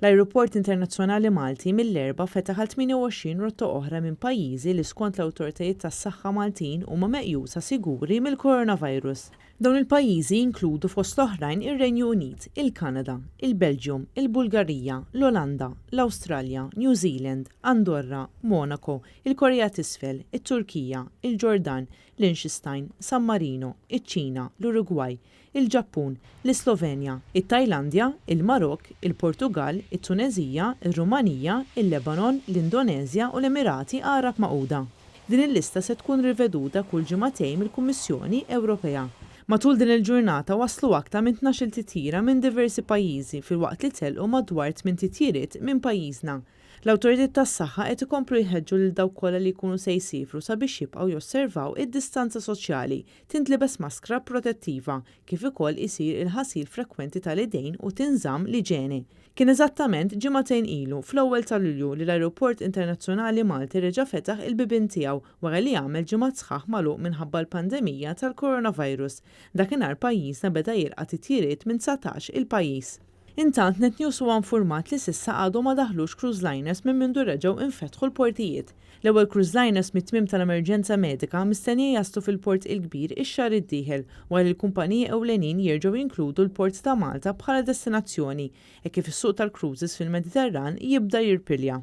L-Ajruport Internazzjonali Malti mill-Erbgħa fetaħ għal 28 rotta oħra minn pajjiżi li skont l-awtoritajiet tas-saħħa Maltin huma meqjusa siguri mill-coronavirus. Dawn il-pajjiżi jinkludu fost l-oħrajn ir-Renju Unit, il-Kanada, il-Belġjum, il-Bulgarija, l-Olanda, l-Awstralja, New Zealand, Andorra, Monaco, il-Korea t'Isfel, it-Turkija, il-Ġordan, Liechtenstein, San Marino, iċ-Ċina, l-Urugwaj, il-Ġappun, l-Islovenja, it-Tajlandja, il-Marokk, il-Portugall, it-Tuneżija, ir-Rumanija, il-Lebanon, l-Indoneżja u l-Emirati Għarab Magħquda. Din il-lista se tkun riveduta kull ġimagħtejn mill-Kummissjoni Ewropea. Matul din il-ġurnata waslu aktar minn 12-il titjira minn diversi pajjiżi filwaqt li telqu madwar tmien titjiriet minn pajjiżna. L-awtoritajiet tas-saħħa qed ikomplu jħeġġu lil dawk kollha li jkunu se jsiefru sabiex jibqgħu josservaw id-distanza soċjali, tintlibes maskra protettiva, kif ukoll isir il-ħasil frekwenti tal-idejn u tinżamm l-iġene. Kien eżattament ġimagħtejn ilu, fl-ewwel ta' Lulju, li l-Ajruport Internazzjonali Malti reġa' fetaħ il-bibien tiegħu wara li għamel ġimgħat sħaħ magħluq minħabba l-pandemija tal-coronavirus. Dakinhar pajjiżna beda jilqa' titjiriet minn 19 il-pajjiż. Intant, Net News huwa nfurmat li s'issa għadhom ma daħlux cruise liners minn mindu reġgħu infetħu l-portijiet. L-ewwel cruise liners mit-tmiem tal-emerġenza medika mistennija jaslu fil-Port il-Kbir ix-xahar id-dieħel wara li l-kumpaniji ewlenin jerġgħu jinkludu l-Port ta' Malta bħala destinazzjoni hekk kif is-suq tal-cruises fil-Mediterran jibda jirpilja.